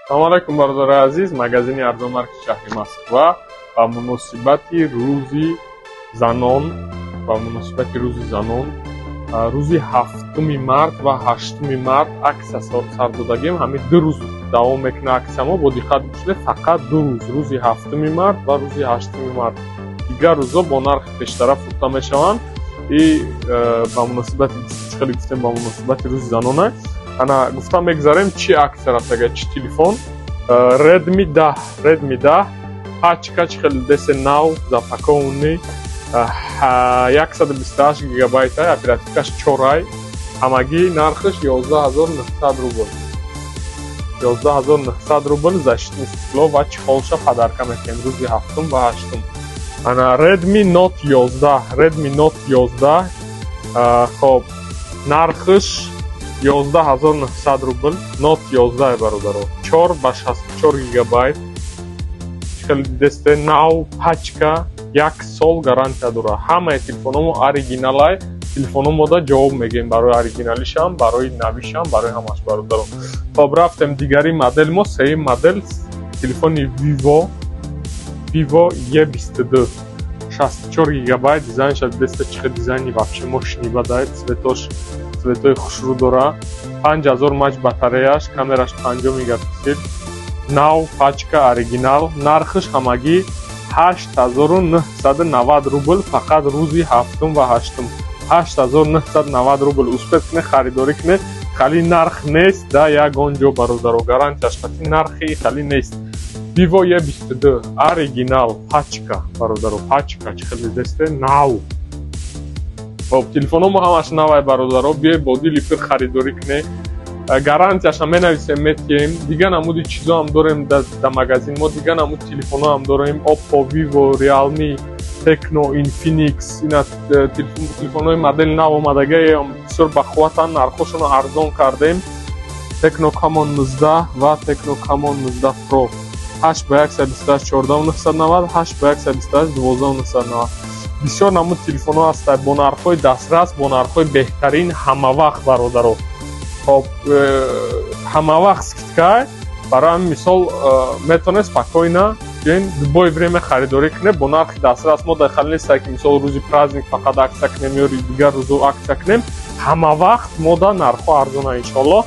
Салому алайкум, бародари азиз. Магазини Арзонмаркет шаҳри Москва ба муносибати Рӯзи занон, ба муносибати Рӯзи занон, рӯзи 7-уми март ва 8-уми март аксия сар додагем. Ҳамин 2 рӯз давом мекунад аксия мо. Бо диққат гӯш, фақат 2 рӯз: рӯзи 7-уми март ва рӯзи 8-уми март. Дигар рӯзо бо нархи пештара фурӯхта мешаванд. И ба муносибати, чӣ хеле гуфтем, ба муносибати Рӯзи занона. Ана, гуфта мегзарем, чӣ аксия рафтага, чӣ телефон. Redmi 10, Redmi 10, пачка, чӣ хеле десе, нав, запакованный, 128 гигабайта, оперативка ш чорай, ҳамагӣ нархаш 11 900 рубл, 11 900 рубл. Защитный стекло ва чехол ша подарка мекунем рӯзи ҳафтум ва ҳаштум. Ана, Redmi Note 11, Redmi Note 11, хоб, нархаш 11 900 рубл. Note 11, бародаро, 4 ба 64 гигабайт, хеле дидесте, нав, пачка, як сол гарантия дорад. Ҳамаи телефономо оригиналай. Телефономода ҷавоб мегӯем барои оригиналишам, барои навишам, барои ҳамаш, бародаро. Хоб, рафтем дигари модел мо, сеюм модел, телефони Vivo, Vivo E22, 64 гигабайт. Дизайнша дидеста, чихе дизайни вообще мощный бадай, цвет ош, цвет ои хушрӯ дора. 5000 мАч батареяш, камераш 50 мегапиксел, нав, пачка, оригинал. Нархаш ҳамагӣ 8990 рубл, фақат рӯзи ҳафтум ва ҳаштум 8990 рубл. Успеть кне, харидорӣ кне, хали нарх нест да ягон ҷо, бародаро, гарантияш қати нархи хали нест. Vivo E22, оригинал, пачка, бародаро, пачка, чӣ хеле десте, нав. Хоб, телефономо ҳамаш навай, бародаро. Биёй, бо дили пир харидорӣ кне, гарантияша менависем, метиҳем. Дигар намуди чизо ҳам дорем да магазин мо, дигар намуд телефонҳо ҳам дорем: Oppo, Vivo, Realme, Tecno, Infinix. Ина, телефонҳои модели нав омадагиам бисёр бақувватанд, нархҳошонро арзон кардем. Tecno Camon 19 ва Tecno Camon 19 Pro, 8 ба 128 14 990, 8 ба 128 12 990. Бисёр намуд телефонҳо ҳастанд бо нархҳои дастрас, бо нархҳои беҳтарин ҳамавақт, бародаро. Хоб, ҳамавақт скидка. Барои ҳамин, мисол, метавонед спокойно биёин, любое время харидорӣ кунед бо нархи дастрас. Мо дар хали нестае, ки, мисол, рӯзи праздник фақат аксия кунем ё дигар рӯзо аксия кунем. Ҳамавақт мо да нархҳо арзона, иншоалло.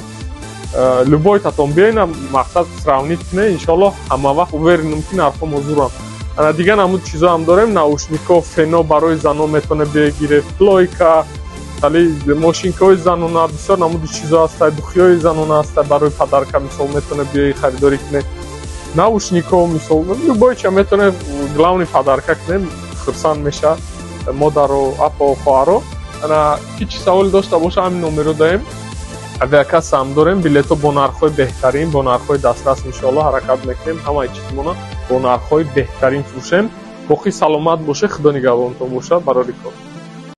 Любой татон биёин, мақсад, сравнить кунед, иншоалло. Ҳамавақт уверен ам, ки нархҳо мо зуранд. Ана, дигар намуд чизо ҳам дорем: наушник о, фен о барои занон метавонед бигиред, плойка, али мошинка ҳои занона, бисёр намуди чизо ҳаста, духи ҳои занона ҳаста. Барои подарка, мисол, метавонед биёи, харидорӣ кунед, наушник о, мисол, любой ча метавонед, главный подарка кунед, хурсанд мешавад модаро, апо, хоҳаро. Ана, ки чӣ саволе дошта боша, ҳамин номеро даем. Авиакасса ҳам дорем, билетҳо бо нархҳои беҳтарин, бо нархҳои дастрас. Иншоалло, ҳаракат мекунем, ҳамаи чизмона бо нархҳои беҳтарин фурӯшем. Боқӣ саломат боше, Худо нигаҳбонтон бошад. Барори кор.